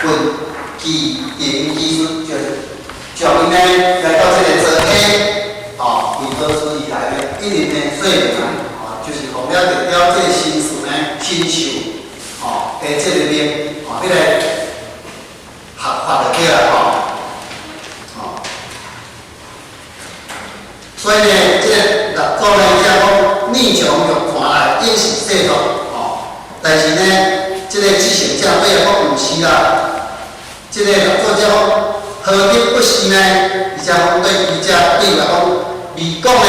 問其定技術，就是將伊呢來到這個座體，哦，為何處而來呢？一年呢，說明啊，哦，就是予了得了這個神事呢，神授，哦，的這個命，哦，彼個學法就對啦，吼，哦。所以呢，這個六祖呢，才講逆從欲看來，應是世俗，哦。但是呢，這個智成者尾仔講毋是啦，這個六祖才講何必不是呢？伊才講對，伊才對來講，未講呢，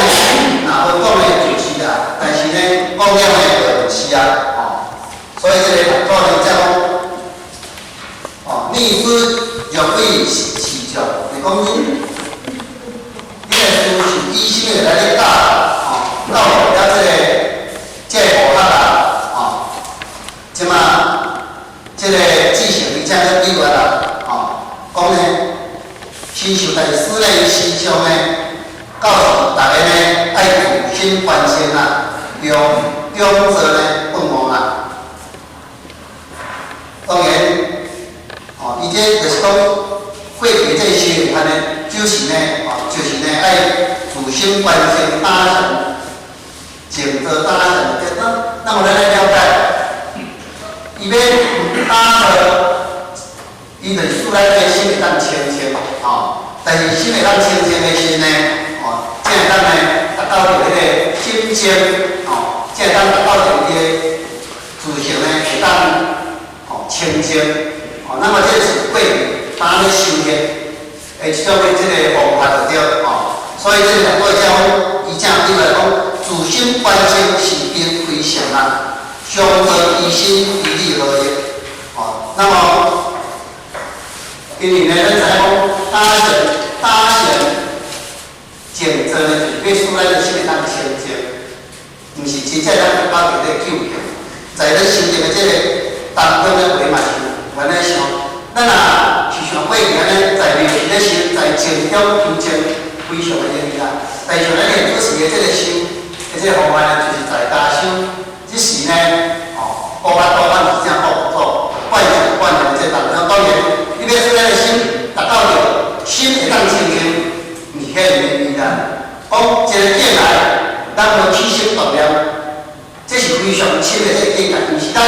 若無講呢就是啦，但是呢，講了呢就毋是啊，哦。所以這個六祖呢才講，哦，逆思若非是相，就講你，你的思是以什麼來咧教，哦，教了這個悟學啊，哦，這馬這個智成伊才咧比喻啦，哦，講呢，神秀大師呢，伊時常呢，教示大家呢，愛自心反省啊，用中做呢放望啊。當然，哦，伊這就是講過去這個修行呢，就是呢，哦，就是呢，愛自心反省打禪，靜坐打禪。那麼咱來了解，伊欲打坐，伊就是使咱這個心會當清淨，吼。但是心會當清淨的時呢，哦，才會當呢達到著彼個心靜，吼，才會當達到著伊的自性呢，會當吼清淨。哦，那麼這是過去打咧修煉的這種的這個方法就對，吼。所以這個兩個才講，伊正對來講，自心反省是並非常啊，常做其心，於你何益？哦，那麼因為呢，咱知影講打禪打禪靜坐呢，就是欲使咱的心會當清淨，毋是真正咱達到這個究竟。在咱修行的這個當中呢，話嘛是有按呢想，咱若是像過去按呢，在廟時咧修，在靜中求靜，非常的容易啦。但是像咱練祖時的這個修的這個方法呢，就是在家修，這時呢，哦，古法多咱是正好做，慣習慣的這當中，當然，你欲使咱的心達到著心會當清淨，毋是遐爾容易啦。講一個境來，咱無起心動念，這是非常深的這個境界，毋是咱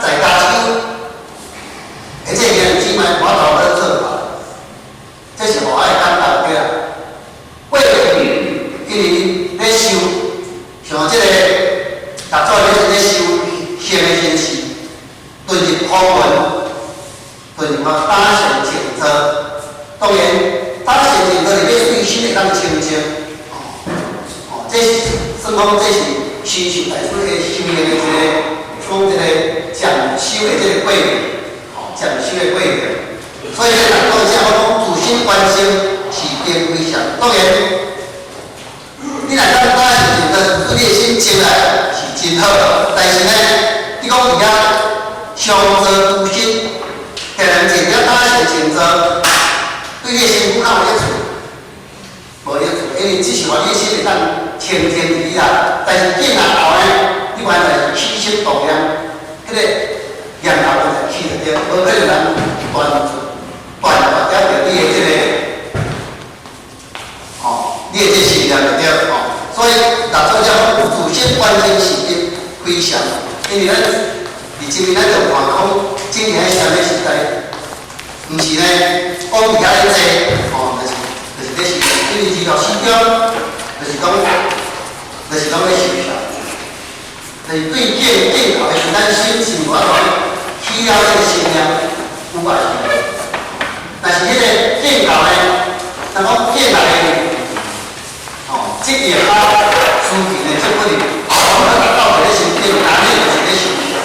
在家修的這個兄弟姊妹無法度去做到，這是予愛感覺對啦。過去因為咧修，像這個六祖咧修行的時陣是遁入空門，遁入個打禪靜坐。當然，打禪靜坐是欲對心會當清淨。哦，哦，這是算講這是神秀大師的修行的一個，講這個漸修的這個過程，哦，漸修的過程。所以咧，六祖才講自心反省是並非常。當然，你若當打禪靜坐，對你的心靜來是真好，但是呢，你講佇遐常坐孤心，定定靜了打禪靜坐，對你的身軀較有益處？無益處，因為只是話你的心會當清淨而已啦。但是進來後呢，你完全是起心動念，彼個念頭就起就對，無可能人斷斷斷了著你的這個，哦，你的這個信念就對，哦。所以六祖才講自心反省是並非常，因為咱佇這邊咱就看講，真正喺啥物時代，毋是呢，講佇遐咧坐，哦，就是咧修，因為二十四點，就是講咧修禪，就是對見見頭的時，咱心是無法度起了這個心念，有嘛是無？但是彼個見頭呢，咱講見來的，哦，這個較思維呢，這不是，哦，咱達到一個心境，安呢就是咧修禪。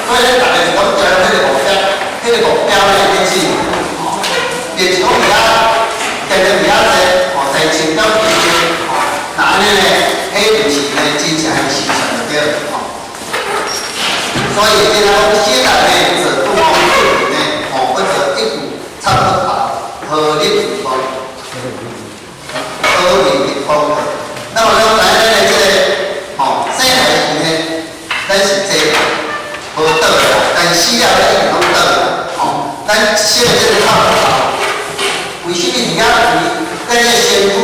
所以咱逐个是講朝彼個目標，彼個目標呢咧進，哦，變是講佇遐，定定佇遐坐，哦，在靜中求靜，哦，那按呢呢，彼就是呢真正的修禪就對，哦。所以今仔講寫來呢，做不忘過去呢，哦，不做一句插不法，何力自光，何力的光。那麼咱來咱的這個，吼，生來時呢，咱是坐無倒的啦，但死了咧一定攏倒的，吼。咱寫的這個套頭，為什麼佇遐為咱這個身軀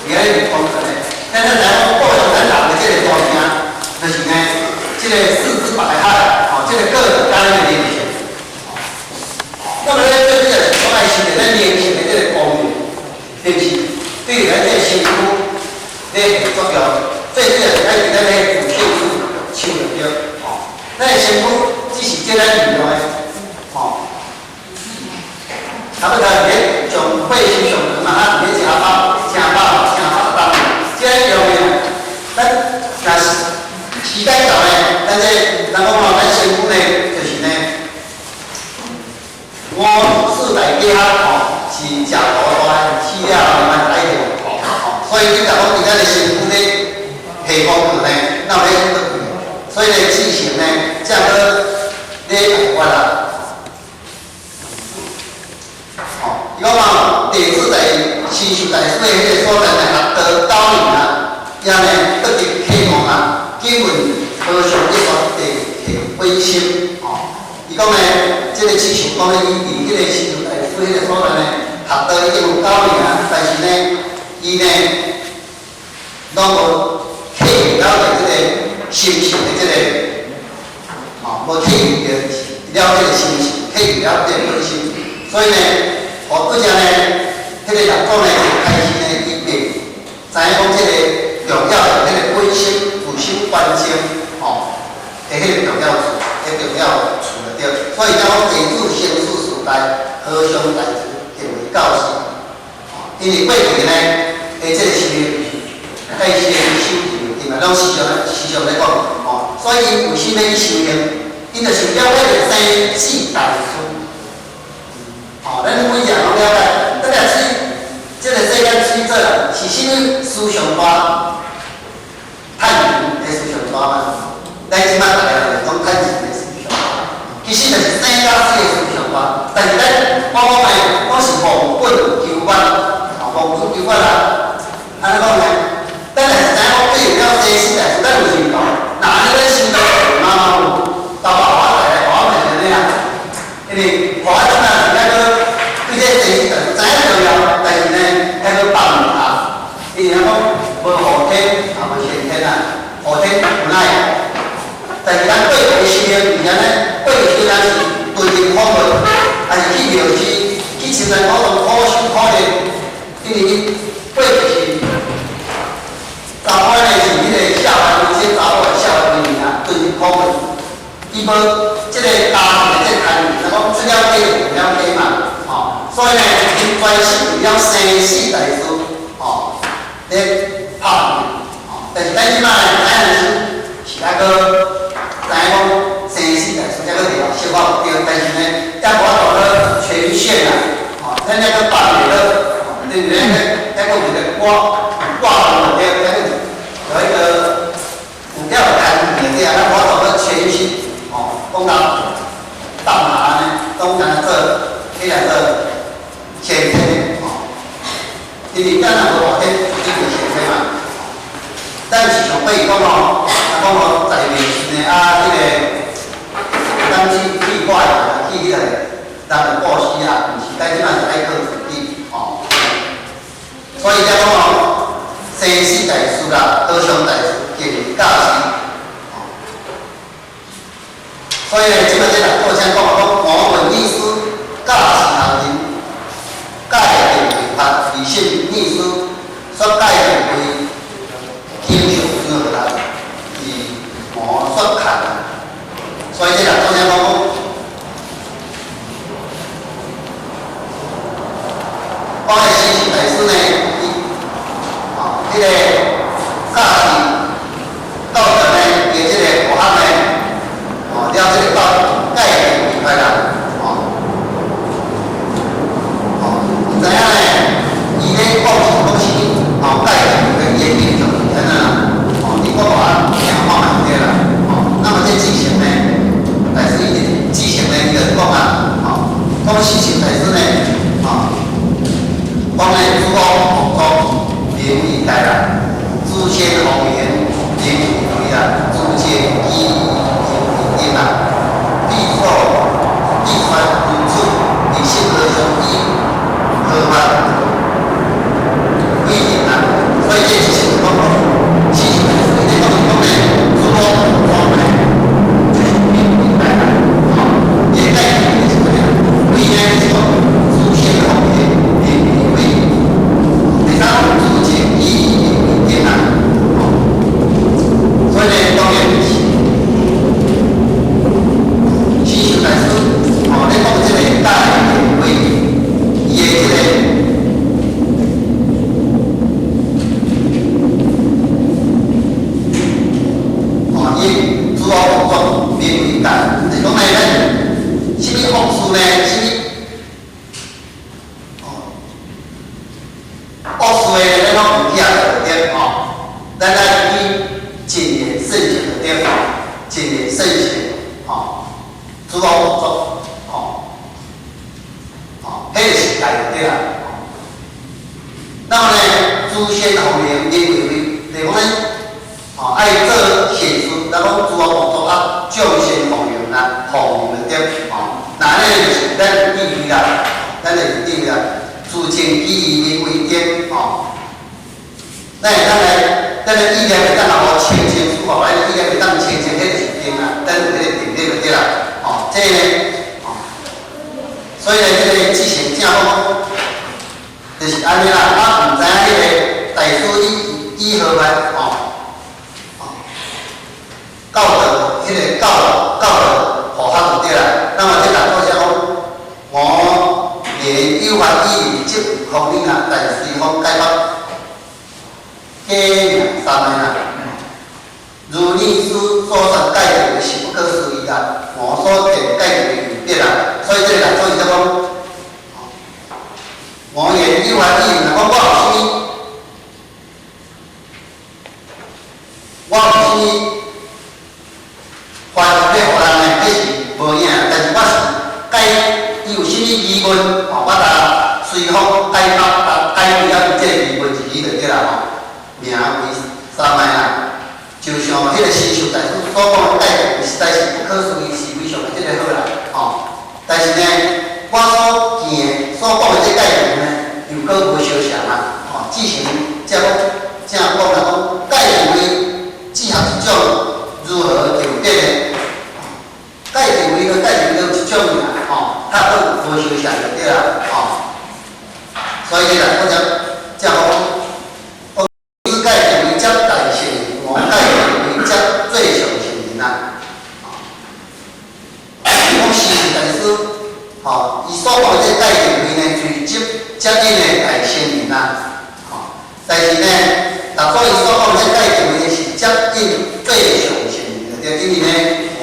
佇遐咧工作呢？咱咱來講，過去咱人的這個條件，就是呢，這個四肢百骸，吼，這個個人間的連線。那麼咧，最主要是講愛修煉咱靈性的這個功能，就是對咱這個身軀咧起作用。最主要是愛佇咱的自性處修煉著，吼。咱的身軀只是這咱利用的，吼。差不多佇咧上歲數上長嘛，啊，佇咧食飽、食飽、食飽當，這用的，咱若是時間到呢，咱這人講吼，咱身軀呢，就是呢，五四大家吼是食糊大，死了慢慢來的，吼，所以你若講佇咱的身軀咧下功課呢，那有咧倒去？所以呢，志行呢，才閣咧解決啦。吼，伊講嘛，弟子在新修大師的彼個所在呢，學道9年啊，也呢得得啟蒙啊，經聞和尚一說地體本心，吼，伊講呢，這個志行講呢，伊佇彼個新修大師彼個所在呢，學道已經有九年啊，但是呢，伊呢，攏無體會了解這個心性的這個，吼，無體會了這個心性，體會了這個本心，所以呢，哦，拄則呢，彼個六祖呢就開始呢，伊便知影講這個重要的彼個本心、自心觀照，吼，的彼個重要處，彼重要處就對。所以才講弟子生死時代，和尚大師行為教示，吼，因為過去呢，的這個修行，愛先修行，對嘛？攏時常咧講，吼，所以伊為什麼去修行？伊就是了解著生死大事。吼，咱每個人攏了解，咱若水，這個世間水做人是啥物思想大？趁錢的思想大嗎？咱這擺大家就是講趁錢的思想大，其實就是生甲死的思想大。但是咱往往呢，攏是忘本求源，吼，忘本求源啊。按呢講呢，咱若是知影講對了生死大事，咱有想到，若按呢咱修道，媽媽有，爸爸我來來，我嘛是按呢啊，因為我這擺是抑閣對這生死大事知影重要，但是呢，抑閣放毋下，因為講無後天也無先天啊，後天有奈。但是咱過去修行是按呢，過去咱是遁入苦門，還是去廟寺，去深山苦洞苦修苦練，因為伊過去是查某呢是彼個下凡為先，查某是下凡為啊，遁入苦門，伊無這個家庭的這個牽連，若講出了家就入了家嘛，吼，所以呢，𪜶專心為了生死大事，吼，咧拍拼，吼，但是咱這擺呢，知影是是抑閣知影講生死大事，抑閣袂曉小可有對，但是呢，抑無法度去全線啊，吼，咱抑閣放袂落，吼，對不對？抑閣有一個掛掛住對，抑閣有一個有了牽連的，咱無法度去全心，吼，講到放下按呢，攏敢若做，彼個做先天的，吼，因為咱若無後天，一定先天嘛。咱是上尾講吼，啊講吼在面時呢，啊，彼個咱去去掛去彼個人的布施啊，毋是，咱這擺是愛靠自己，吼。所以才講吼，生死大事啦，和尚大師行為教示，吼。所以呢，這擺這六祖才講講，我聞逆師教示後人，戒定慧法，理性逆師說戒定慧，經常之何來？是無所看。所以這六祖才講講，講的生死大師呢，伊，吼，彼個教示道德呢，伊這個學學呢，吼，了這個道戒定慧法啦，吼，吼，知影呢，伊咧講是講啥物？吼，戒定慧伊的經常是按怎啦？吼，你講予我聽看覓對啦，吼，那麼這志行呢，大師伊志行呢，伊就講啊，吼，講四行大師呢，吼，講呢諸惡莫作，名為大啦，諸善奉行，名為慧啦，諸惡機名為定啦，彼錯彼川分處，名哦，彼個是戒對啦。那麼呢，諸仙奉靈因為為，就講咱哦愛做善事，咱講諸惡莫作啊，眾善奉行啦，奉行就對，哦，那呢就是咱有智慧啦，咱就有智慧啦，自淨其意名為定，哦，咱會當來，咱的意念會當予清淨舒服，咱的意念會當清淨，彼就是定啦，咱有彼個定力就對啦，哦，這個呢，哦，所以呢，這個志誠正講，就是按呢啦，我毋知影彼個大師以何來哦，哦，教導彼個教導護法就對啦。那麼這六祖才講，我言有法意則有空靈啊，但隨方解答假名三昧啦。如你所說蓋定是不可思議啦，我所見蓋定有別啦，所以這個六祖伊才講。我言有法意，若講我有啥物，我有啥物法欲予人呢？彼是無影，但是我是解伊有啥物疑問，哦，我就隨方解答，解開了伊這個疑問一語就對啦吼。名為三昧啦，就像彼個神秀大師所講的解，實在是不可思議，是非常的這個好啦，吼。但是呢，我所見的、所講的這個蓋呢，又閣無相像啊！吼，志誠才講正講來講，蓋定位只合一種，如何求變呢？蓋定位佮蓋定位有一種爾，吼，較閣無相像就對啦，吼。所以呢，我才才講，講蓋定位接大聖人，我蓋定位接最上聖人啊。講神秀大師，吼，伊所講的這個蓋定位呢，就是接接引的大聖人啊，吼，但是呢，六祖伊所講的這個蓋定位是接引最上聖人，對，因為呢，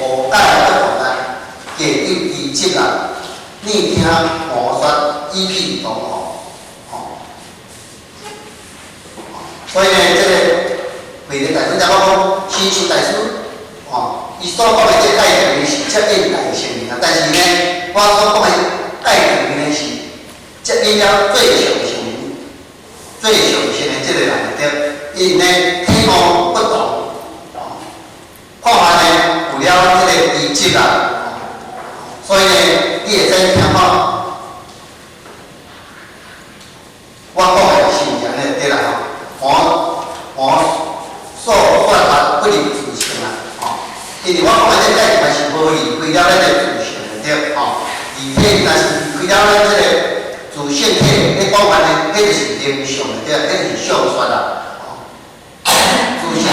誤解不同啊，假有其執啊，你聽我說，依彼同吼，吼，所以呢，這個慧能大師才講講，神秀大師，吼，伊所講的這個蓋定位是接引大聖人啊，但是呢，我所講的蓋定位呢是接引了最上聖人、最上聖的這個人對，因為呢體悟不同，看法呢有了這個異執啊，所以呢，你會使聽看我講的是毋是按呢對啦吼？我所說法不離自性啊，吼，因為我講的這個蓋定是無離開了咱的自性的對，吼，而且若是離開了咱這個自性體咧講法呢，彼就是靈相的對，彼就是相說啦，吼，自性，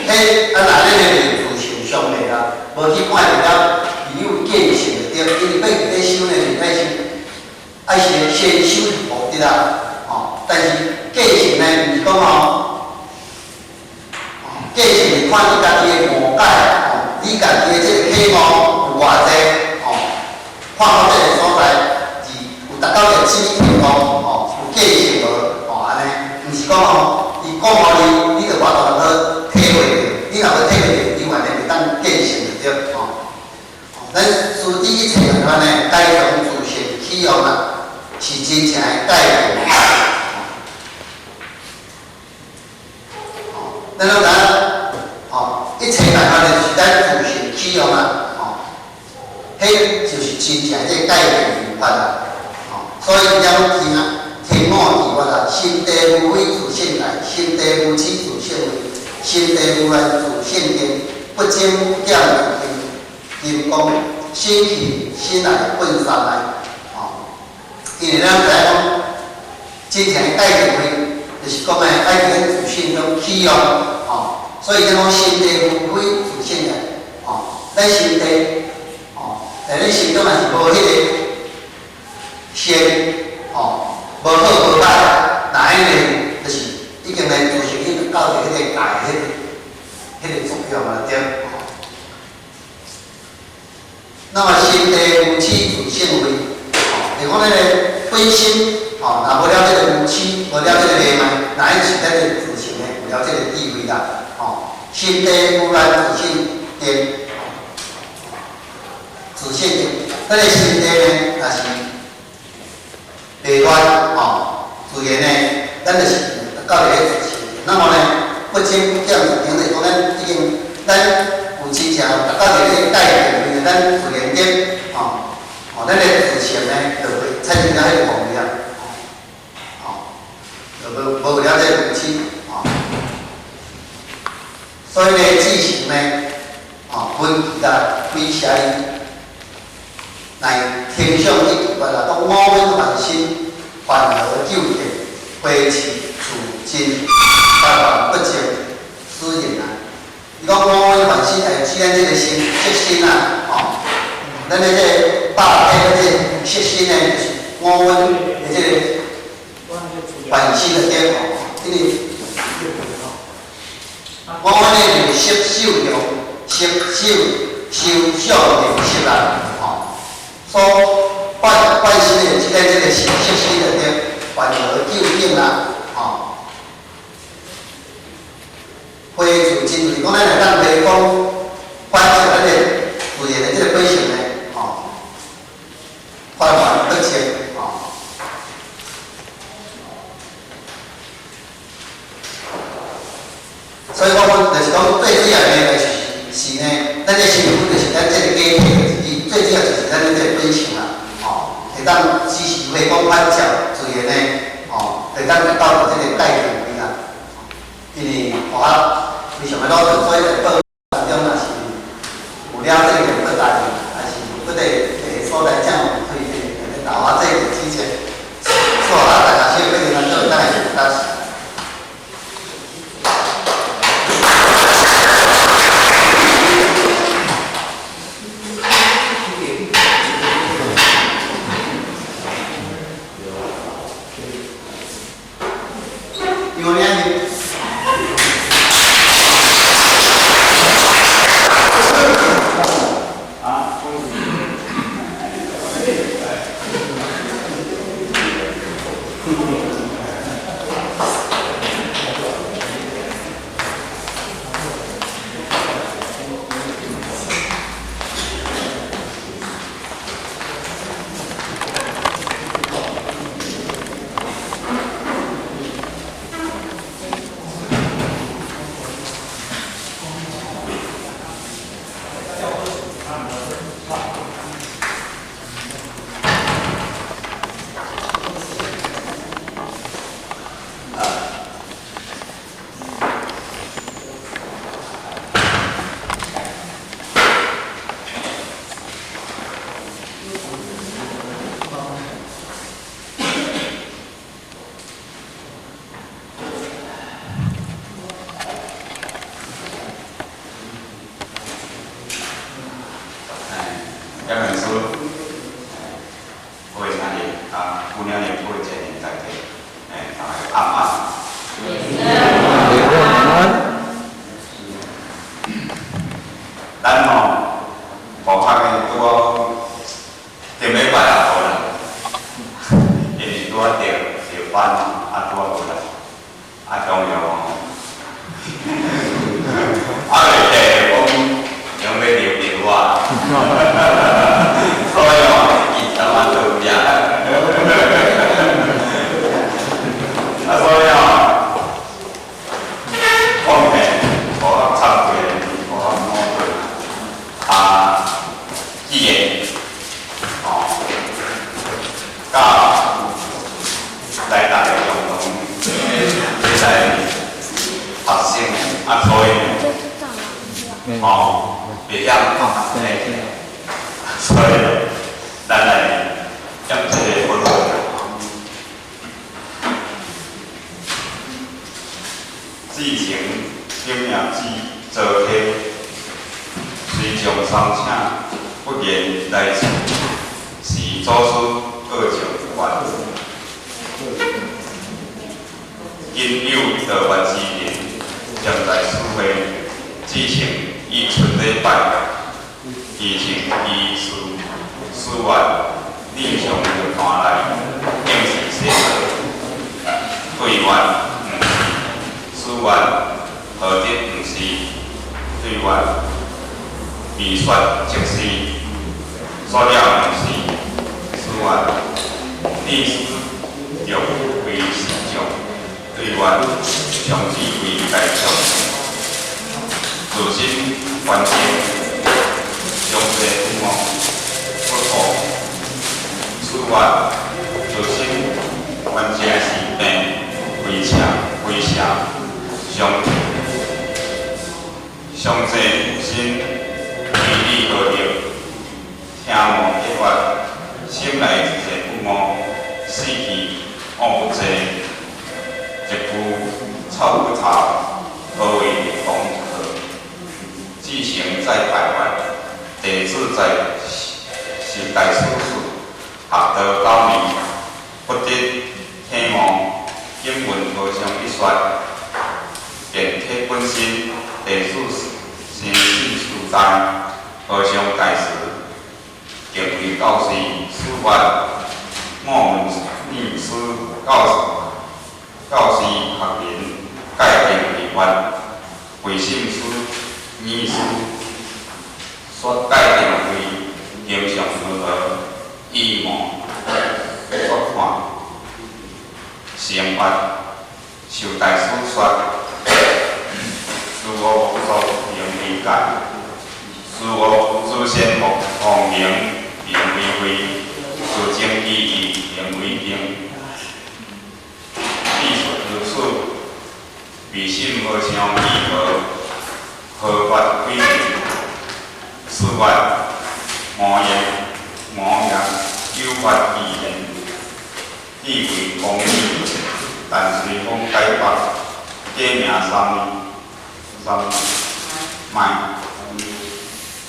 彼啊若咱的自性相的啦，無去看著了彼有見性的對，因為欲佇咧修呢，是愛先愛先先修目的啦，吼，但是見性呢，毋是講吼，見性是看你家己的誤解，吼，你家己的這個體悟有偌濟，吼，看到這個所在是有達到一個啥物程度，吼，有見性無，吼，按呢，毋是講吼，伊講予你，你就無法度去體會著，你若無體會著，伊原來袂當見性就對，吼。咱師弟一切來呢，改從自性起用啊，是真正的蓋定。吼，咱攏知影，吼，一切辦法就是咱自性起用啊，吼，彼就是真正這個蓋定法啊，吼，所以伊才講聽啊，聽我記法啊，心地無非自性來，心地無始自性位，心地無來自性定，不增不減自性金剛，心去心來本三昧，吼，因為咱知影講，真正的蓋定位，就是講的愛佇咱自性中起用，吼，所以講心地無非自性來，吼，咱心地，吼，在咱心中若是無彼個善，吼，無好無歹，那按呢，就是已經來自性已經到佇彼個界彼個作用啊，對。那麼心地無始自性位，吼，就講彼個本心，吼，若無了這個無始，無了這個迷茫，那按是咱的自性呢，有了這個智慧啦，吼，心地無來自性定，自性定，咱的心地呢，若是袂亂吼，自然呢，咱就是到佇咧自性。那麼呢，不增不減，等於講咱已經咱有真正達到佇咧界定，咱自然點吼，吼，咱的自性呢，就會產生了彼個妄念，吼，就無無了這個無始，吼。所以呢，自性呢，吼，分其啦，非邪乃天上一法啦，講五蘊凡心，凡何究竟，非是自真，法凡不淨，斯人啊。伊講五蘊凡心，哎，指咱這個心，色心啊，吼，咱的這個百體的這個色心呢，就是五蘊的這個凡心的點吼，因為五蘊呢就是色受用，色受受想行識啦，吼。所凡凡心的，指咱這個是色心的點，凡何究竟啦，吼。非自真，就是講咱會當提講反照咱的自然的這個本性呢，吼，凡凡不淨，吼。所以我講就是講最主要的就是是呢，咱這身軀就是咱這個假體，就是最主要就是咱這個本性啦，吼，會當時時會講反照自然呢，吼，會當達到這個界定位啦。因為我非常的努力，所以在報當中若是有了這個不大，還是有不得所在正有推薦，來導我這個之前，所以大家小可能做等下就得。有兩個。這本書，各位兄弟啊，姑娘也各位姐妹大家，大家安安。咱吼，無拍嘅拄好頂禮拜也無啦，因為拄仔著著班，啊拄仔無來，啊當然吼，啊袂提講用欲留電話，所以吼，伊他媽都有遮。啊所以吼，講起無法慚愧，無法矛盾。啊，既然吼，甲來大家共同來學生，啊所以吼，袂曉所以咱來念這個佛號。志誠頂名之做客，隨將三請，不言來處，是祖師過上願。今有道願之人，常在此會，志誠以春禮拜，其情以事事願，理想就看來，應是寫作，對願毋是，事願何得毋是？對願未說即是，所了毋是，事願理事常只為大眾，自心還淨，常濟不惡不惡。此外，自心還淨是病，非邪非邪，常常濟心威力何力，聽無結法，心內一切不惡，四氣惡不濟，一句臭不頭，何為功課？志成在拜法，弟子在是大師說，學道9年，不得體悟，經聞和尚一說，便體本身，弟子深信書在，和尚大師，敬為教師，此法我聞念師教教師學人界定為法，唯心師念師說界定為形象如何，依我所看成法，受大師說，自我無作名為界，自我自先無光明名為慧，自證意義名為定。必如此，唯心和尚意何何法歸名？此外，無言無言有法而言，意為公義，但隨風解法，假名三三賣。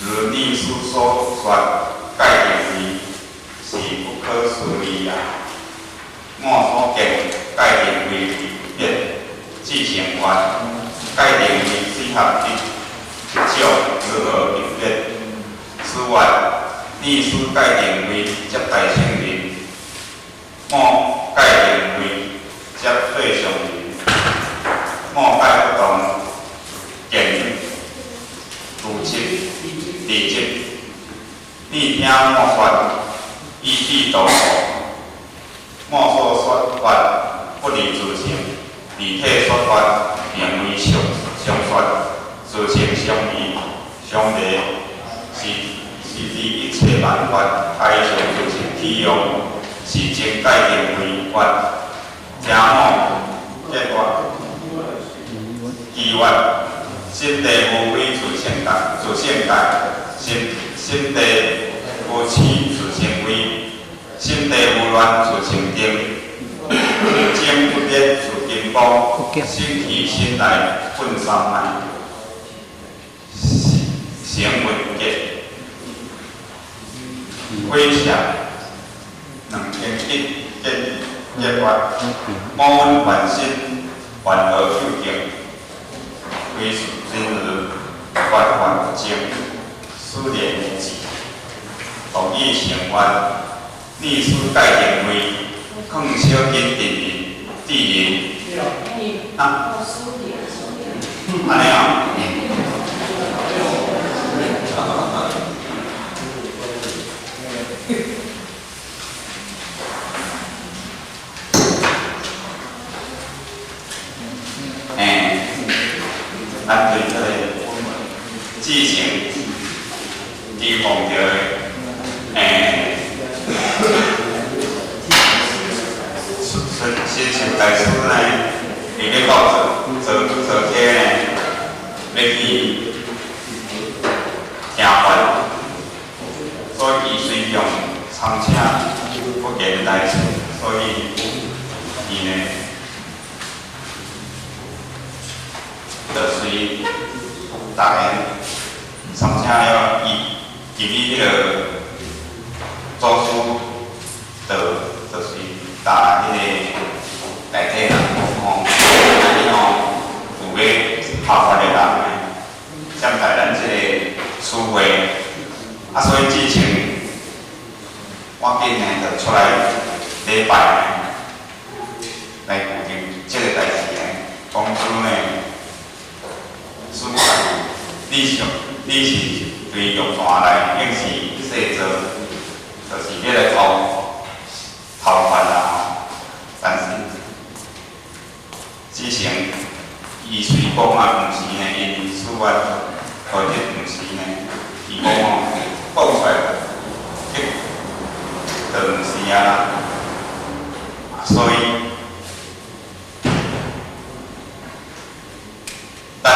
如念師所說，界定為是不可思議也。我所見界定為別自成法，界定為適合一種如何分別？此外，念師界定為接待聖人，我界定為接對上人，我界不同，見如執地執，你聽我說，依彼道我所說法不離自性，離體說法名為常常說，自性相離相離，是是佇一切萬法開上自性起用，是真界定為法。聽我結法，記法，心地無非自性界，自性界，心心地無起自性威，心地無亂自性定，精不變自金剛，心起心來本三昧，成文結，鬼邪2000結結結法，摩聞凡心，凡何究竟？唯是真如法法淨，思連智，同意成法，念師界定為勸小根定人，智人啊，按呢哦。欸，咱對這個志成提防著欸，新新大師呢，伊欲到坐坐車呢，欲去聽法，所以伊隨用參請福建大師，所以伊呢，就隨逐个參請了，伊入去彼個祖師，就就是搭彼個內底人吼，按呢吼有欲學法的人呢，接待咱這個師會，啊，所以之前我緊呢就出來禮拜呢，來決定這個代誌呢，講師呢，師父你是你是對玉山來應是世做，就是欲來偷偷法啦吼，但是之前講啊，毋是呢，因為四月初一毋是呢，伊講吼，講出來就毋是啊，所以咱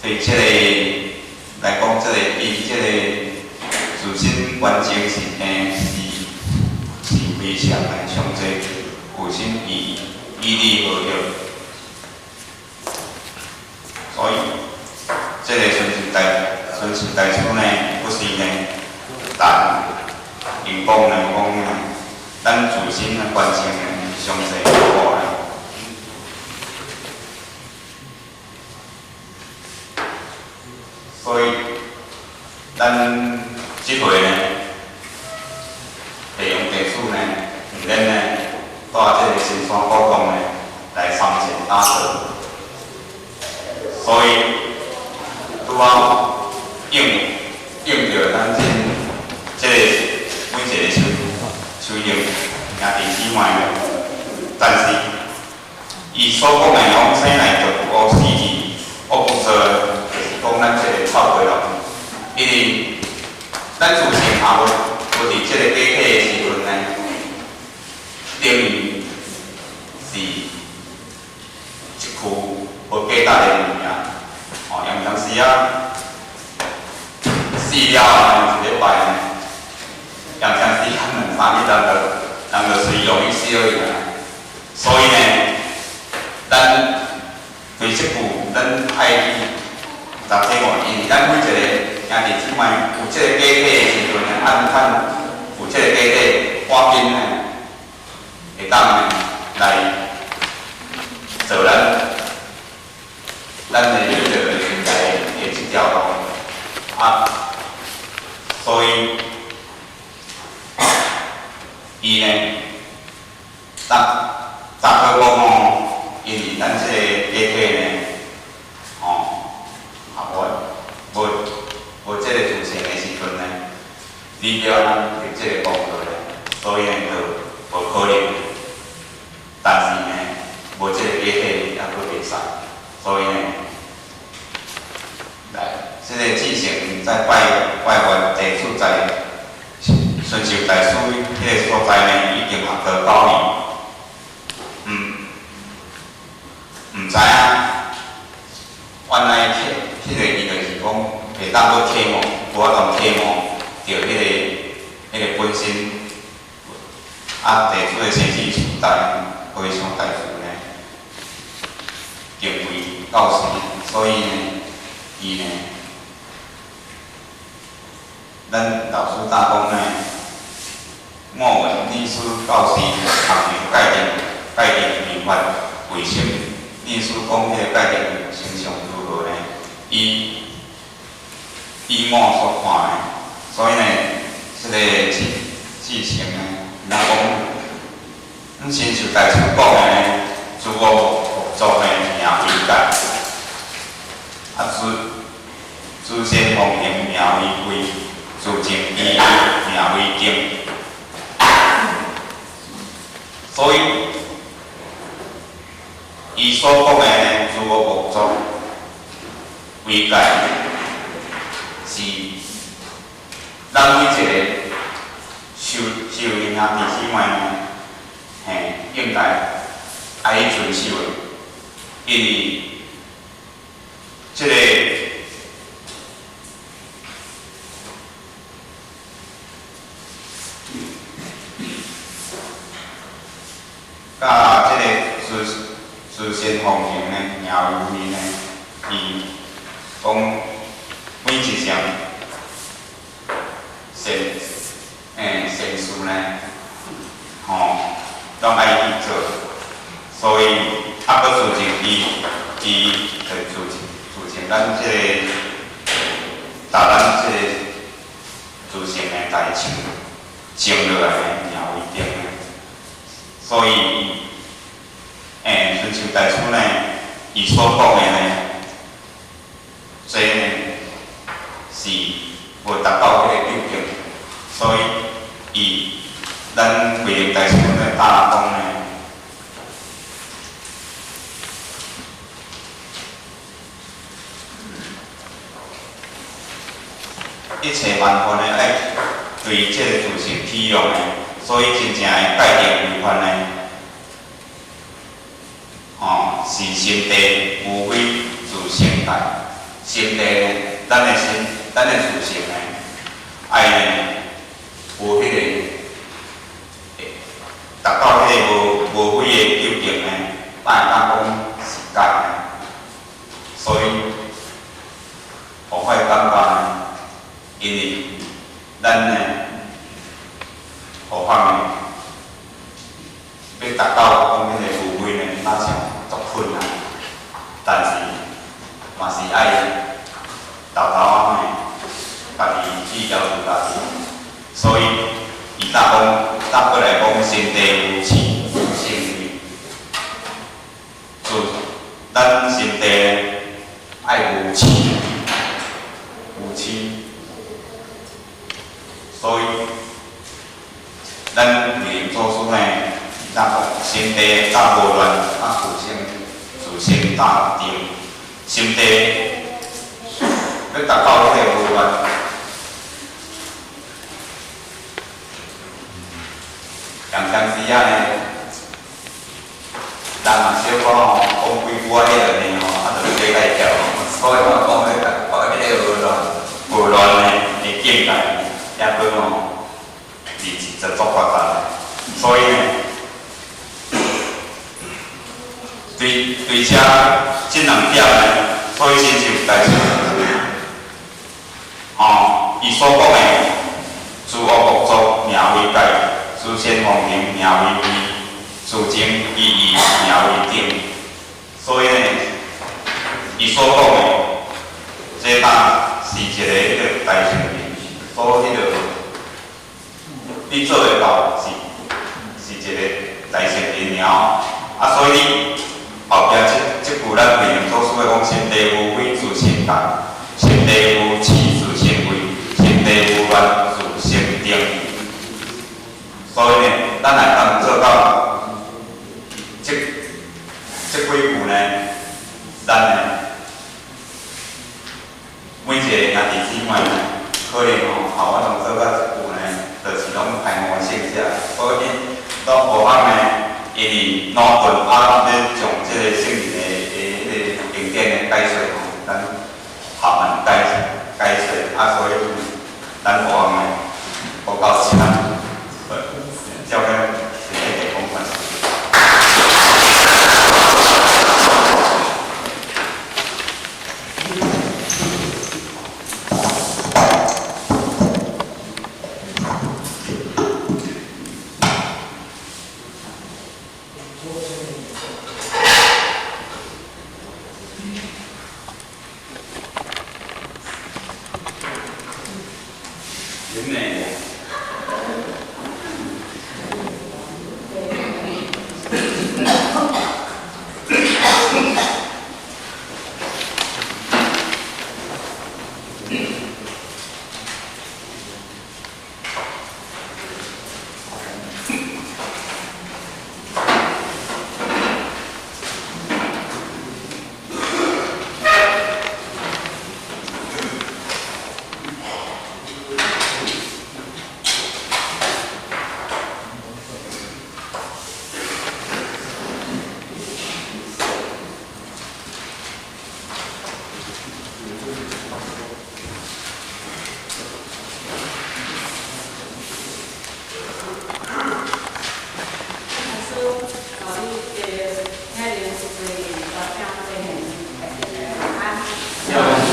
對這個來講，這個伊這個自身完成是呢，是非常的上濟有心以以理和用，所以這個孫氏大師呢，不是呢，但𪜶講呢講呢，咱自身的完成呢是上濟好的。所以，咱這回呢，利用地主呢，毋免呢，蹛這個深山古洞呢，來參禪打坐。所以，拄好應著咱這個每一個修行兄弟姊妹，但是伊所講的往生來就有惡死去，惡不做，就是講咱這個臭過龍，因為咱自性也無佇這個假體的時陣呢，等於是一軀無價值的物件，吼，有當時啊，死了後一禮拜呢，有當時啊兩三日人就隨容易死去啊，所以呢，咱對這句咱愛去十體悟，因為咱每一個兄弟姊妹有這個假體的時陣呢，按看有這個假體，趕緊呢，會當呢來做咱的這個應該的這條路啊，所以伊呢，逐逐個講吼，因為咱這個假體呢，吼，啊無這個自性的時陣呢，離了咱的這個功課呢，所以呢就無可能。但是呢，無這個假體猶閣袂使，所以呢，來這個志誠在拜拜完地主在孫壽大師彼個所在呢，已經學到教義，毋知影，原來彼個伊就是講袂當閣啟蒙，無法度啟蒙著彼個本身，啊，地主的生死時代，非常大師呢，敬畏教師，所以呢，伊呢，咱老師大講呢，我問理師教師學習界定明法，為什麼理師講彼個界定形象如何呢？依我所看的，所以呢，這個志誠呢，若講，阮親像大師講的呢，諸惡莫作呢，名為戒，啊，諸善奉行名為慧，自淨其意名為定。所以，伊所講的呢，諸惡莫作為戒，是咱每一個修行兄弟姊妹呢，嘿，應該愛去遵守的，因為這個佮這個自善奉行呢，名為慧呢，伊講每一項善事呢，吼，攏愛去做，所以啊，閣自淨伊，伊就自淨咱這個，逐咱這個自性呢，來清淨落來呢，名為定呢。所以，孫壽大師呢，伊所講的呢，這呢是無達到彼個境界，所以伊咱慧能大師呢，大講呢，切萬法呢，愛對這個自性起用呢，所以真正的界定違犯呢，吼，是心地無非自性界，心地呢，咱的心，咱的自性呢，愛呢，無彼個，達到彼個無非的究竟呢，咱會當講是界呢，所以，我會感覺呢，因為咱呢，何況呢，欲達到講彼個無非呢，若像足困難，但是嘛是愛沓沓仔呢，家己去要求家己，所以伊早講，早過來講，心地無痴無成為，就咱心地愛無痴無痴，所以咱慧能祖師呢，伊早講心地甲無亂，啊自性大定，心地欲達到彼個無亂。常常時仔呢，人嘛小可吼，講幾句仔彼落呢吼，啊，就假甲伊跳，所以我講欲達到彼個無亂無亂呢的境界，抑閣吼是實在足複雜的。所以呢，對對遮這兩點呢，所以親像大師，吼，伊所講的諸惡莫作，名為戒。諸善奉行，名為慧；自證其義，名為定。所以呢，伊所講的，這當是一个彼個大乘人所彼個，你做會到是一個大乘人爾。啊，所以你後壁這句咱慧能祖師的講：心地無非自性覺，心地無痴自性慧，心地無亂自性定。所以呢，咱會當做到這幾句呢，咱呢每一個兄弟姊妹呢，可能吼，後我攏做到這句呢，就是攏開悟聖者。所以，攏無法呢，因為腦頓啊，咧將這個聖人的彼個經典的解說吼，咱合文解說，啊，所以咱無法呢，無夠時間。交給謝謝講完。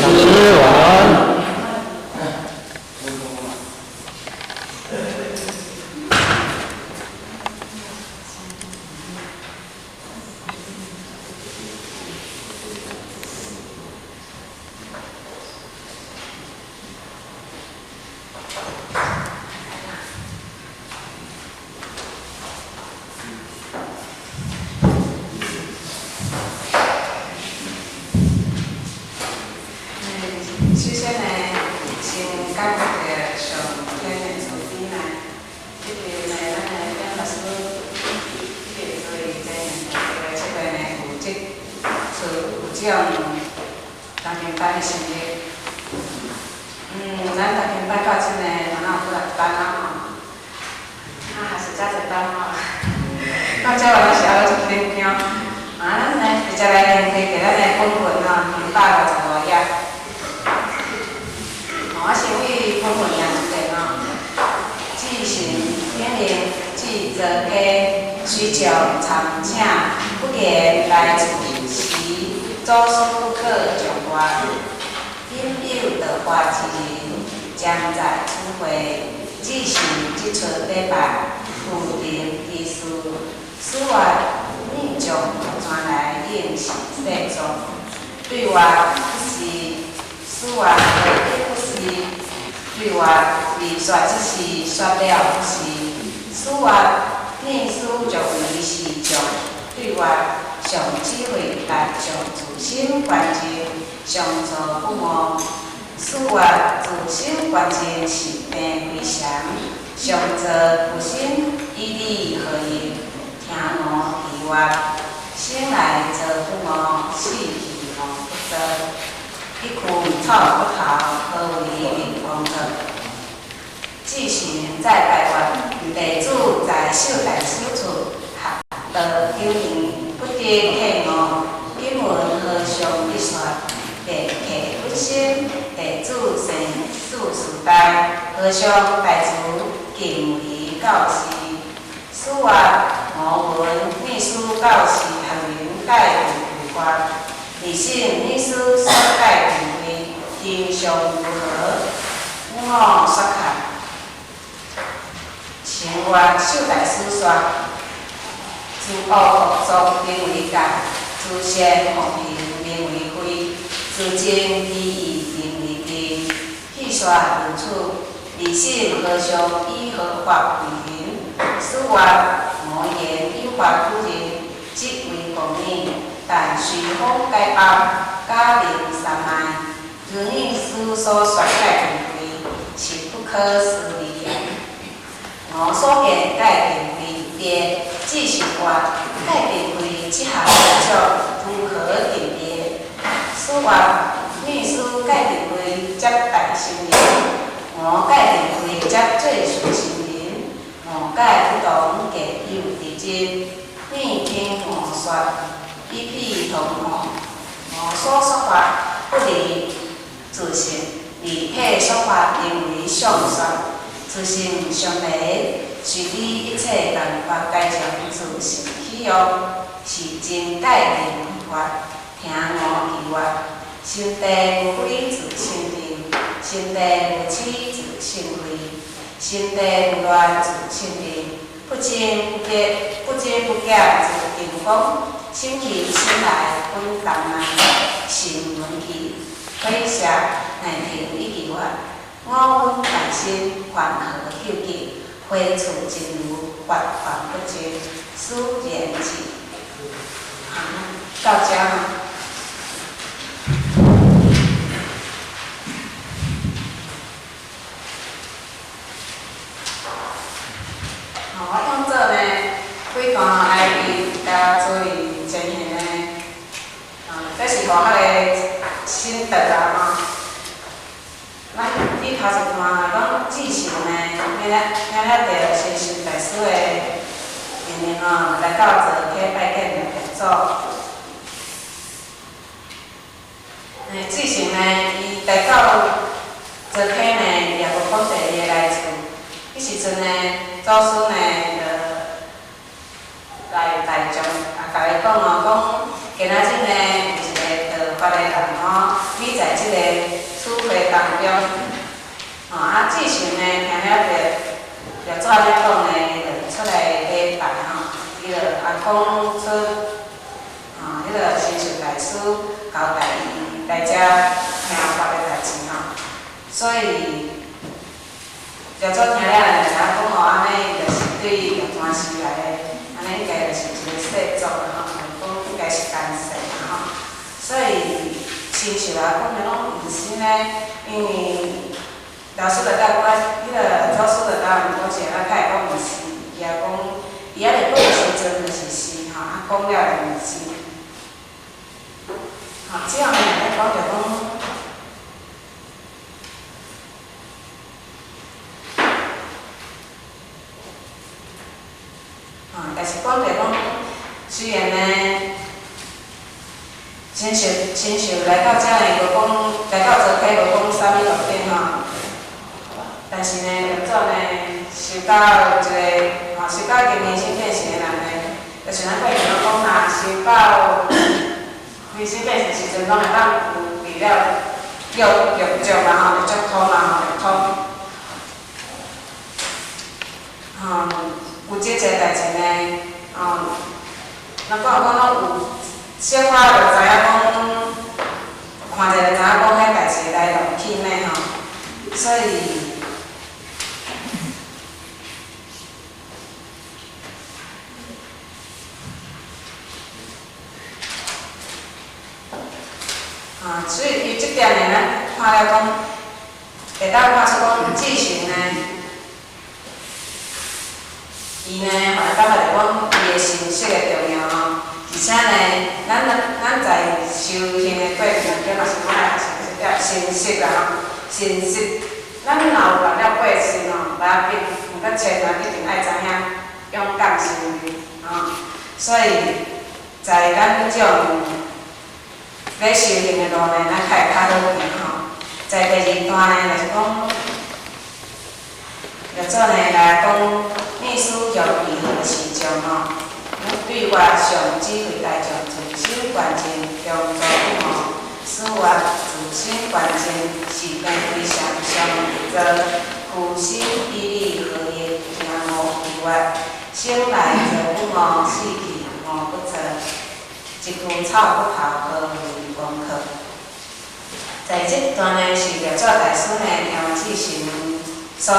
老師晚安。首先呢，先感謝上天的慈悲呢，這邊呢，咱的蔣老師，這個做這個這個呢，有這做有這種大經班的成立。咱大經班到到今呢，嘛若有幾若班啊吼，啊還是遮濟班吼，到遮我攏是猶閣足緊張。啊，咱呢直接來連開咱的本文吼，255頁。吼，我先為本文念一遍吼。至神顯靈，至座溪，隨將參請，不言來處時，祖師不可將話。引誘道法之人，將在此會，至神這出禮拜，有定其事，此外逆將轉來應是世俗，對外不是，此外何得不是？對外未說之事，說了不是，此外念書將為是將，對外上智慧但上自心觀淨，上做不誤。此外自心觀淨是病非常，上做不心以理合一，聽我其話，生來做不誤，死去無不做。一枯草不頭，何為靈光做？至神在拜月，地主在秀大師處學道9年，不得退悟。經文和尚一說，便客本身地主生死時代，和尚大慈敬為教師。此外，吳文秘書教師學人解定為法，二信秘書所解定為真相如何？我說看，成月秀大師說，自惡惡作名為戒，自善奉行名為慧，自正其意名為定。去說如此，二信和尚以何法為人？此外，無言有法不人，即為公義。但隨風解包，假名三昧，如你師所說解定慧，是不可思議的。我所見解定慧別，只是話解定慧這項工作如何定別？此外，秘書解定慧接大乘人，我解定慧接最上乘人，我解不同，各有直真。你聽我說，與彼同悟。我所說法不離自性，離體說法名為相說。自性相離，隨你一切萬法皆從自性起用，是真解定慧法。聽我其話，心地無非自性定，心地無痴自性慧，心地無亂自性定，不增不減，不增不減自定光。心去心來本當來，心聞去火舌乃聽一句話。我聞大心凡何究竟？回處真如法凡不淨，此言之。好，到這吼。吼，我當做呢，幾段來為大家注意前行呢。啊，這是我彼个心得啊吼。咱你頭一段講之前呢，領了領了著神秀大師的命令吼，來到座溪拜見六祖。之前呢，伊來到座溪呢，也無講第二個來處。彼時陣呢，祖師呢，就來來將啊，共伊講哦，講今仔日呢，有一個道法的人吼，你在這個此會當中，吼啊，之前呢，聽了著六祖按呢講呢，伊就出來禮拜吼，伊就啊講出，吼，彼個神秀大師交代伊來遮聽法的代誌吼，所以六祖聽了就知影講吼，按呢伊就是對玉泉寺來的，按呢應該就是一個世俗啦吼，講應該是干世啦吼，所以親像啊講的攏毋是呢，因為老師就甲我，彼個祖師就甲問講是按怎，他會講毋是，伊也講，伊猶未講的時陣就是是吼，啊講了就毋是。吼，這樣呢，來講就講，吼，但是講著講，雖然呢，親像親像來到遮呢，無講來到座體無講啥物特別吼，但是呢，六祖呢，受到一個吼，受到經明心見性的人呢，就像咱過去攏講若受到明心見性時陣，攏會當有離了六六足嘛吼，六足通嘛吼，六通。吼，有這個代誌呢，吼，咱講講攏有小可就知影講，看者就知影講彼代誌來龍去脈吼，所以，啊，所以伊這點呢，咱看了講，會當看出講志誠呢。伊呢，予咱感覺著講伊的信息的重要吼，而且呢，咱在修行的過程中嘛是攏愛學習這點信息啦吼，信息，咱若有辦了過信吼，無要緊，毋過千萬一定愛知影勇敢成立吼，所以在咱這種欲修行的路呢，咱較會較好行吼。在第二段呢，就是講。六祖呢來講，秘書用義和市場吼，對外上指揮大眾自守關鍵，中做不誤，此外自身關鍵是病非常上做，苦心以理何業聽無疑惑，生來做不誤，死去誤不做，一句草不頭，何為功課？在這段呢，是六祖大師呢聽志誠所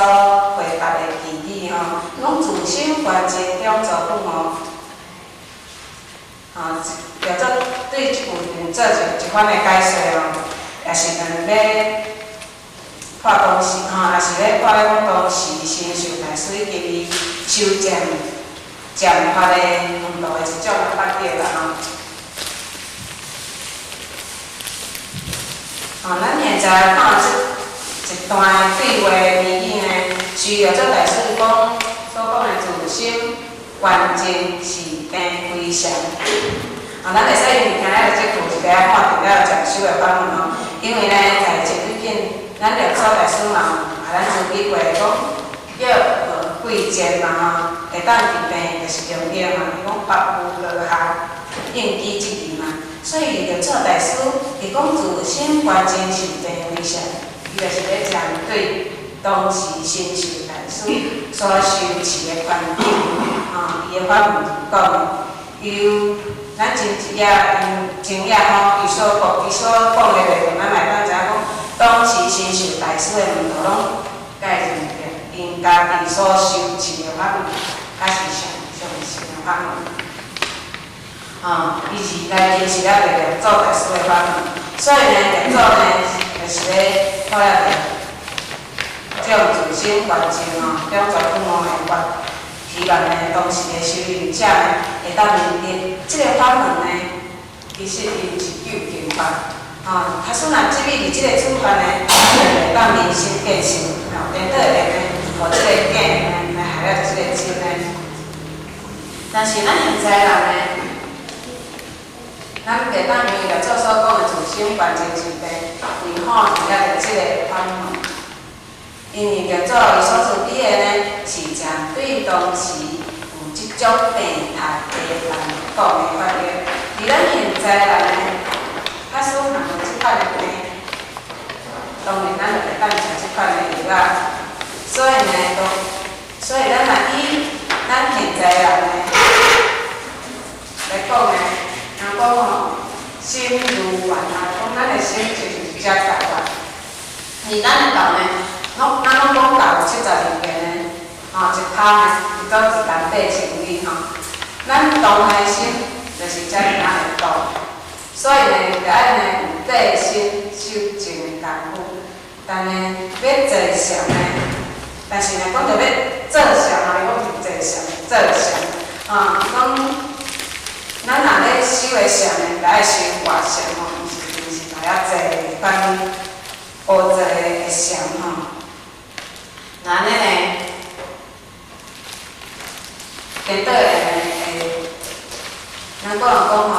回答的偈語吼，講自身關鍵中做不誤，吼，六祖對這句做一番的解釋吼，也是兩欲破當時吼，也是咧破咧講當時神秀大師以及伊修漸漸法的門路的一種的法則啦吼。吼，咱現在看這一段對話的語語呢，是六祖大師講所講的自心完淨是病非常。啊，咱會使因為聽了這句是來看著了禪修的法門吼，因為呢，在前幾間，咱六祖大師嘛有共咱注意過，講藥無貴賤嘛吼，會當治病就是良藥嘛，伊講百無高下，應機質疑嘛。所以六祖大師伊講自心完淨是病非常。伊就是咧針對當時神秀大師所修持的環境，吼，伊的法門講，由咱真知影，因知影吼，伊所講的內容，咱嘛會當知影講，當時神秀大師的門徒攏共伊認定，𪜶家己所修持的法門，才是上上乘的法門。吼，伊是來認識了著六祖大師的法門，所以呢，六祖呢，就是咧看了著，這種自身完淨吼，中做不誤的法，希望呢，當時的修行者呢，會當明白這個法門呢，其實伊毋是究竟法，吼，假使若這米佇這個處法呢，就會當明心見性，吼，顛倒的呢，予這個假呢來害了這個真呢。但是咱現在人呢，咱袂當因為六祖所講的自身完淨是病，違反了這個法門。因為六祖伊所慈悲的呢，是針對當時有這種病態的人講的法則。而咱現在人呢，假使若有這款的病，當然咱就會當食這款的藥仔。所以呢，都所以咱若以咱現在人呢來講呢，人講吼，心如丸啊，講咱的心就是遮大丸。而咱的道呢，攏咱攏講道有72變呢，吼，一拋呢，伊都一工8000里吼。咱動的心就是遮爾仔的動，所以呢，著愛呢有制心守靜的功夫。但呢，欲坐禪呢，但是呢，講著欲做禪啊，伊講是坐禪，做禪，啊，講咱若咧修的禪呢，著愛修活禪吼，毋是來遐坐款烏坐的禪吼。那按呢呢，第顛倒會會，咱個人講吼，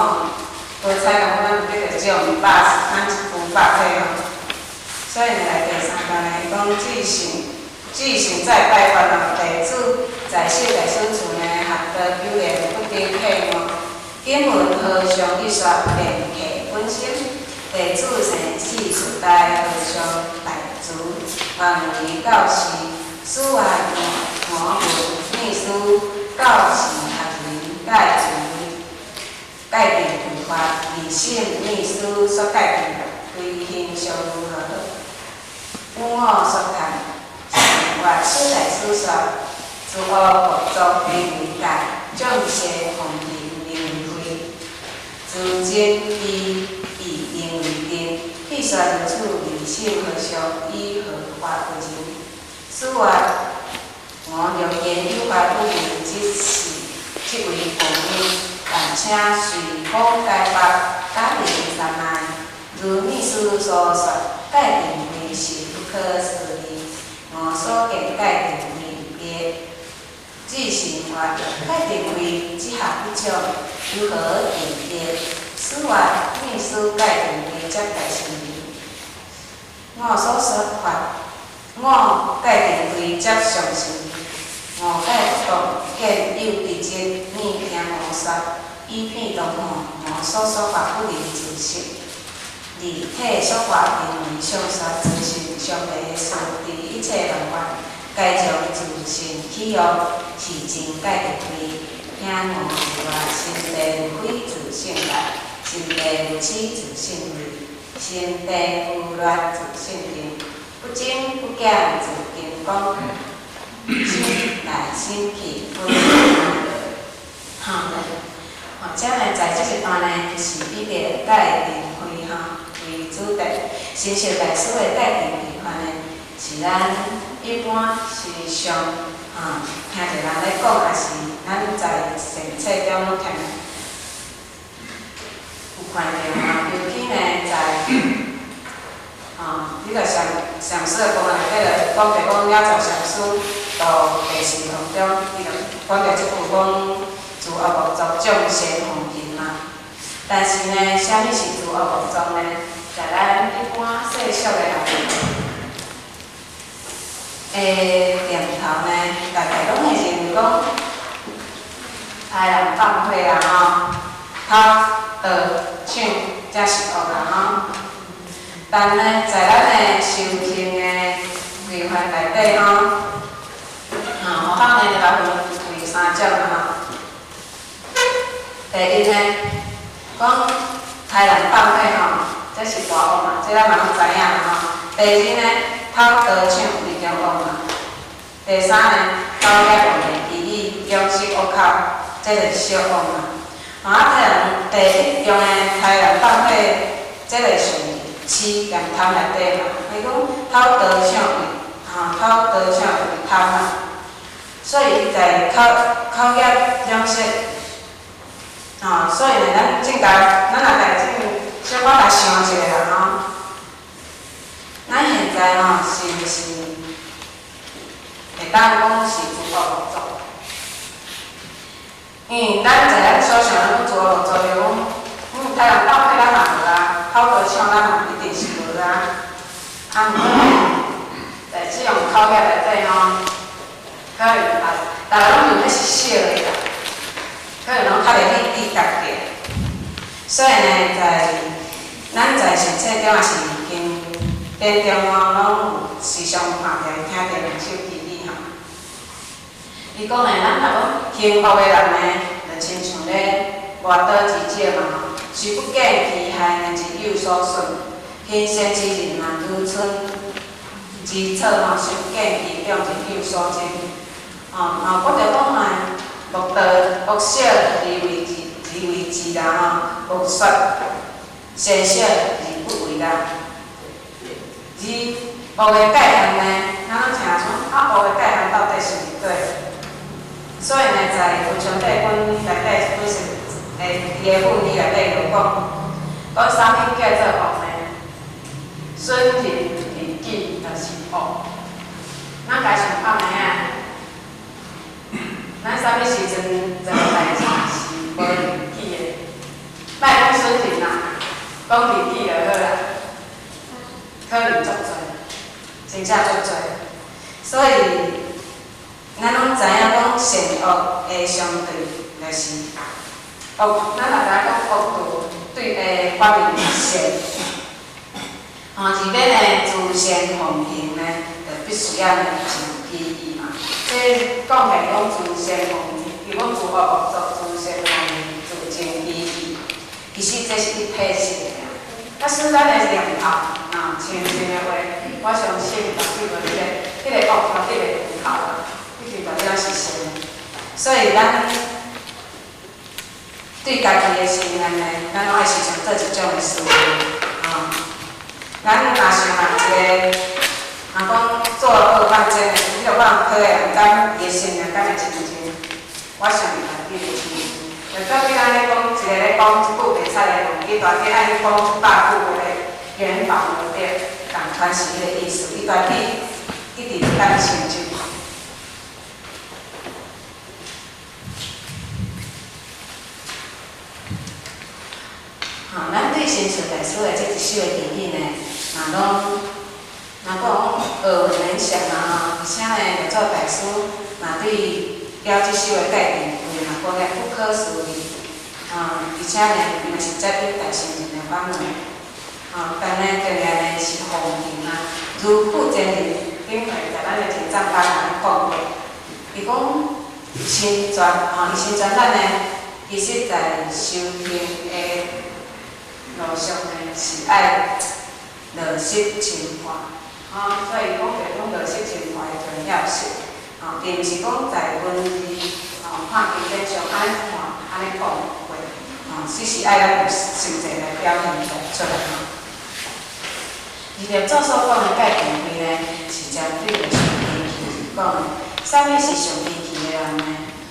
無彩共咱叫做眾百，咱一夫百體吼。所以呢，來第三段呢，講至誠至誠再拜佛啦，弟子在小大師處呢，學道修煉不得退悟。今聞和尚一說，便契本心。弟子生四處大和尚大慈，願為教示，此外我聞密師教示學人戒除戒定規法，二審密師說戒定規形象如何？與我說談，我小大師說，諸惡莫作名為戒，眾善奉行名為慧，諸真義義名為定。彼說如此，二審和尚以何法為人？此外，我若見有法不明之事，即為奉命，但請隨講解法，假名三昧。如密師所說，戒定慧是不可思議。我所見戒定慧別至誠話，戒定慧只合一種，如何辨別？此外，密師戒定慧則大神明。我所說法，我戒定慧則上神明。我戒不動，見有直接，你聽我說，以片同吼，我所說法不能自實。二體說法名為上說，自性上帝事，佇一切萬法，皆從自性起用，是真戒定慧。聽我說，心地無非自性戒，心地無痴自性慧，心地無亂自性定，不增不減自金剛，心來心去不離。好，好，這呢在這一段呢，是以個戒定慧吼為主題。神秀大師的戒定慧法呢，是咱一般時常哈聽著人咧講，抑是咱在善冊中攏聽有看著嘛。尤其呢，在你著禪禪師的公內底就講著講，了在禪師到第四堂中，伊就講著這句講，諸惡莫作，眾善奉行嘛。但是呢，啥物是諸惡莫作呢？在咱一般世俗的人的念頭呢，大概攏會認為講，殺人放火啦吼，偷盜搶，才是惡啦吼。但呢，在咱的修行的規範內底吼，哈，佛法呢就來分為三種啦吼。第一呢，講殺人放火吼，這是大惡嘛，這咱嘛攏知影啦吼。第二呢，偷盜搶為中惡嘛。第三呢，口業妄言綺語，兩舌惡口，這就是小惡嘛。啊，殺人第一樣的殺人放火，這個屬於痴兼貪內底嘛。伊講偷盜搶為，哈，偷盜搶為貪嘛。所以伊在口口業兩舌，啊，所以呢，咱正家，咱若來正小可來想一下啦吼。咱現在吼是毋是會當講是諸惡莫作？因為咱在咱所想，咱講諸惡莫作，就講，殺人放火咱嘛無啊，偷盜搶咱嘛一定是無啊。啊，毋過呢，在這種口業內底吼，可能啊，逐个攏認為是小的啦，可能攏較袂去記家己。所以呢，在咱在善冊中也是經典中吼，攏有時常看著、聽著兩首偈語吼。伊講呢，咱若講行惡的人呢，就親像咧磨刀之者嘛吼，雖不見其害呢，而有所損；行善之人嘛，如春之草吼，雖不見其長，而有所增。吼，嘛閣著講嘛，莫道惡小而為之而為之啦吼，莫說善小而不為啦。而惡的界限呢，咱攏聽說啊，惡的界限到底是佇佗？所以呢，在無常帝君內底，本是伊的訓語內底有講，講啥物叫做惡呢？損人利己就是惡。咱家想看覓啊？咱啥物時陣做代誌是無利己的？莫講損人啦，講利己就好啦。可能足濟，真正足濟。所以，咱攏知影講善惡的相對，就是惡。咱若知影講惡道對的反面是善。吼，而欲呢自善奉行呢，就必須要呢盡其意嘛。這講起來講自善奉行，伊講諸惡莫作，諸善奉行，自淨其意。其實這是一體性的。啊，使咱的念頭啊，清淨的話，我相信絕對無彼個惡絕對袂出頭啦，一定絕對是善的。所以咱對家己的心念呢，咱攏愛時常做這種的思維，啊。咱若想啊一個，若講做惡犯真的，彼個放科的人，敢伊的心念敢會清淨？我相信絕對袂清淨。就好比咱咧講一個咧講一句袂使的話，伊大致愛去講100句話圓謊就對，仝款是彼個意思。伊大致一直等成就。吼，咱對神授大師的這一首的祈禱呢，嘛攏若講耳熟能詳啊吼，而且呢，六祖大師嘛對了這首的界定會嘛講了不可思議，啊，而且呢，伊嘛是接引大乘人的法門，啊，但呢，重要呢是奉行啊，如庫前人頂回在咱的前藏班內講過，伊講心傳吼，伊心傳咱呢，其實在修行的路上呢，是愛落實深化，吼，所以講著講落實深化的重要性，吼，並毋是講在文字吼看經典上按呢看按呢講過，吼，只是愛咱有實際來表現出來吼。而六祖所講的戒定慧呢，是針對著上根器講的。啥物是上根器的人呢？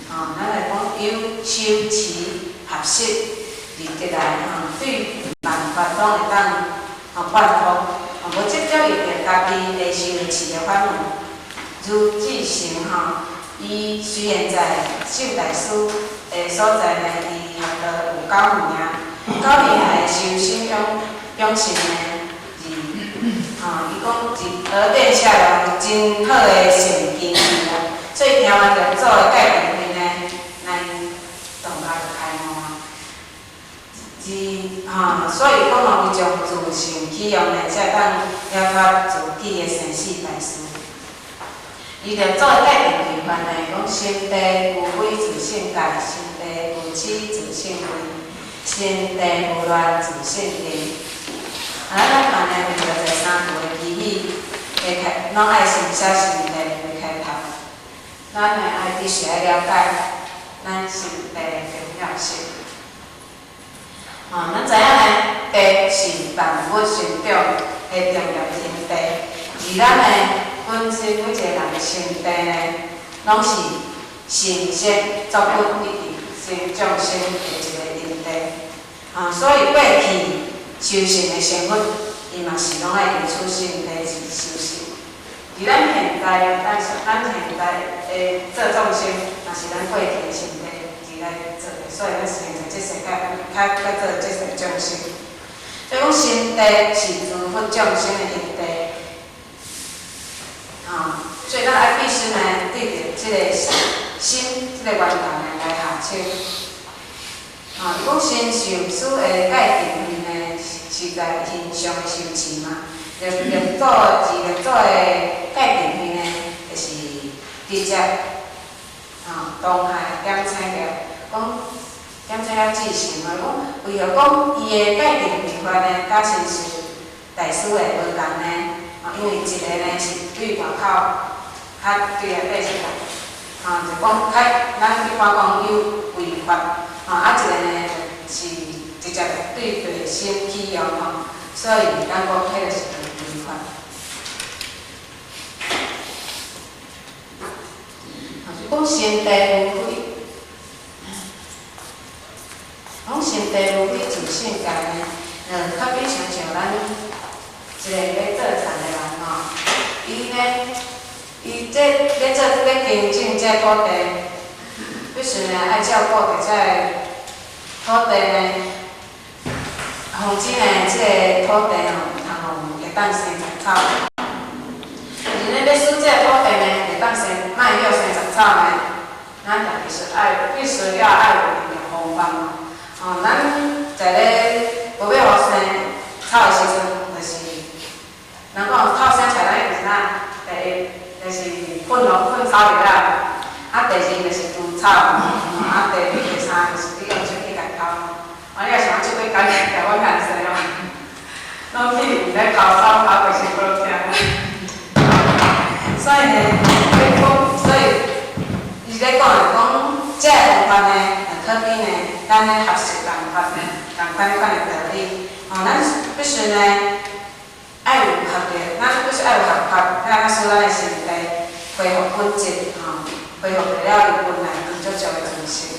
吼，咱來講有修持合適而得來吼，對萬法攏會當吼貫通，吼無執著於著家己的修持的法門。如志誠吼，伊雖然在秀大師的所在呢，伊學道有9年，9年來修心養養性呢，而吼伊講是而奠下了真好的善根基啦。所以聽完六祖的戒定慧呢，來動較就開悟啊。而吼，所以講吼，伊將自性起用呢，才會當了脫自己的生死大事。伊六祖的戒定慧法呢，講心地無非自性戒，心地無痴自性慧，心地無亂自性定。啊，咱看呢，為著在三句的祈禱，會開，攏愛先寫心地為開頭。咱呢愛必須愛了解咱心地的重要性。吼，咱知影呢，地是萬物生長的重要天地，而咱呢本身每一個人的心地呢，攏是神仙作物以及生眾生的一個因地。啊，所以過去修行的成佛，伊嘛是攏愛以出心地去修行。而咱現在，咱現在的做眾生，嘛是咱過去的心地而來做的，所以咱現在這世界，較較做這世眾生。所以講，心地是諸佛眾生的因地。啊，所以咱愛必須呢，對著這個心這個源頭呢來下手。啊，伊講神授師的戒定慧呢，是在形象的修持嘛。六六祖自六祖的戒定慧呢，就是直接啊當下點醒了，講點醒了志誠啊，講為何講伊的戒定慧法呢，佮神授大師的無仝呢？啊，因為一個呢是對外口較對內底出來，啊，就講較咱一般講有違法，啊，一個呢就是直接對內心起用吼，所以咱講彼個是違法。啊，就講心地無非，講心地無非自性戒呢，較比親像咱一個咧做田的人吼，伊呢，伊這咧做咧耕種這土地，必須呢愛照顧著這个土地呢，防止呢這个土地吼毋通予會當生雜草。而咧欲使這個土地呢，會當生，莫予生雜草呢，咱就必須要愛有一個方法。哦，咱在咧無欲予生草的時陣，就是人講草生出來，咱就是啥？第一就是噴農噴草藥啊，啊，第二就是除草，啊，第三就是你用手去共剾。啊，你若想按手去剾，共阮牽生哦，攏去咧剾草剾過身躯疼。所以呢，欲講，所以伊咧講是講，這个方法呢，可比呢，咱咧學習共款共款款的道理。哦，咱必須呢，愛有學習，咱必須愛有學法，才會使咱的身體恢復本質，吼，恢復著了伊本來工作上的自性。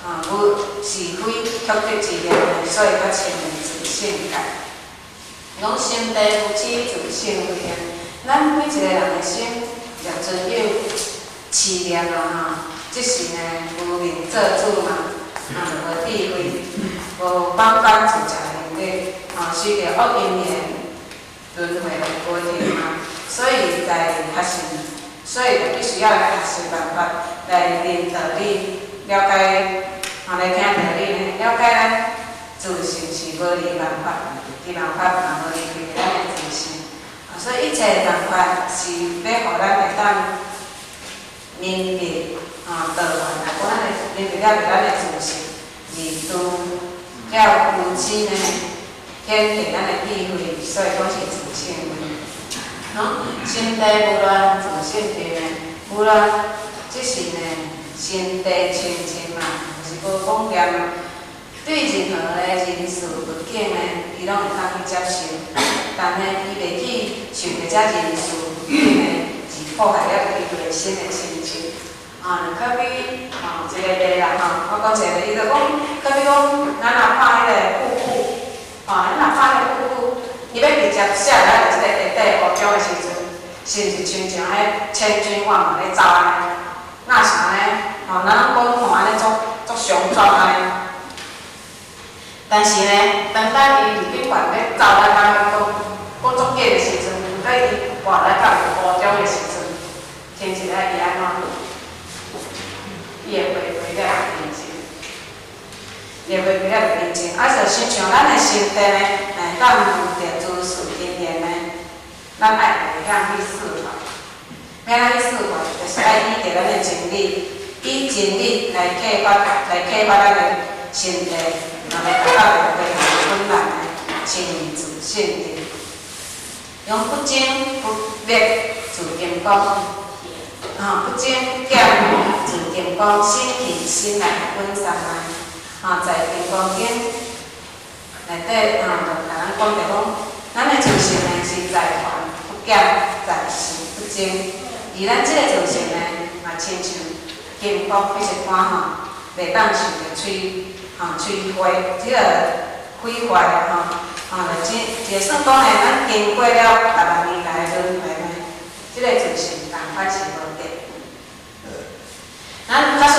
啊，無是非曲直之念，所以較稱為自性界。講心地無痴自性慧啊，咱每一個人的心，若存有痴念啊，吼，這是呢無明做主嘛，啊，就無智慧，無方法自在能力，吼，隨著惡因緣輪迴的過程嘛，所以在學習，所以就必須要來學習辦法來認道理，了解，啊，來聽道理呢，了解咱自性是無離萬法，離萬法嘛無離開咱的自性，啊，所以一切辦法是欲予咱會當明白，啊，道源，若講咱會明白了咱的自性，而除了無始呢，顯現咱的智慧，所以講是自性慧。喏，心地無亂，自性定呢，無亂，這是呢，心地清淨嘛，就是無妄念嘛。對任何的人事物境呢，伊攏會當去接受，但呢，伊袂去受著這人事物境呢，而破壞了伊內心的清淨。啊，可比吼一個例啦吼，我講一個例，伊就講，可比講，咱若拍彼個瀑布，吼，咱若拍彼個瀑布，伊欲直接射來這個下底湖中的時陣，是毋是親像彼千軍萬馬咧走按呢？若是按呢？吼，咱攏講吼按呢足足雄壯按呢。但是呢，當咱伊伫頂懸咧走來來去，閣足緊的時陣，毋過伊跋來到湖中的時陣，聽起來伊按怎？伊會回歸了平靜，伊會回歸了平靜。啊，就親像咱的心地呢，會當遇著諸事因緣呢，咱愛會曉去釋懷。欲按怎去釋懷？就是愛依著咱的真理，以真理來啟發，來啟發咱的心地，來達到一個恢復本來的清自性定。用不增不滅自金剛，啊，不增減自金剛，心起心來本三昧，啊，在金剛經內底啊，就共咱講著講，咱的自性呢是在凡不減，在聖不增。而咱這個自性呢，嘛親像金剛彼一款吼，袂當受著摧，吼摧毀，這個毀壞吼，啊，就這就算講呢，咱經過了百萬年來的輪迴呢，這個自性仝款是無變。咱確實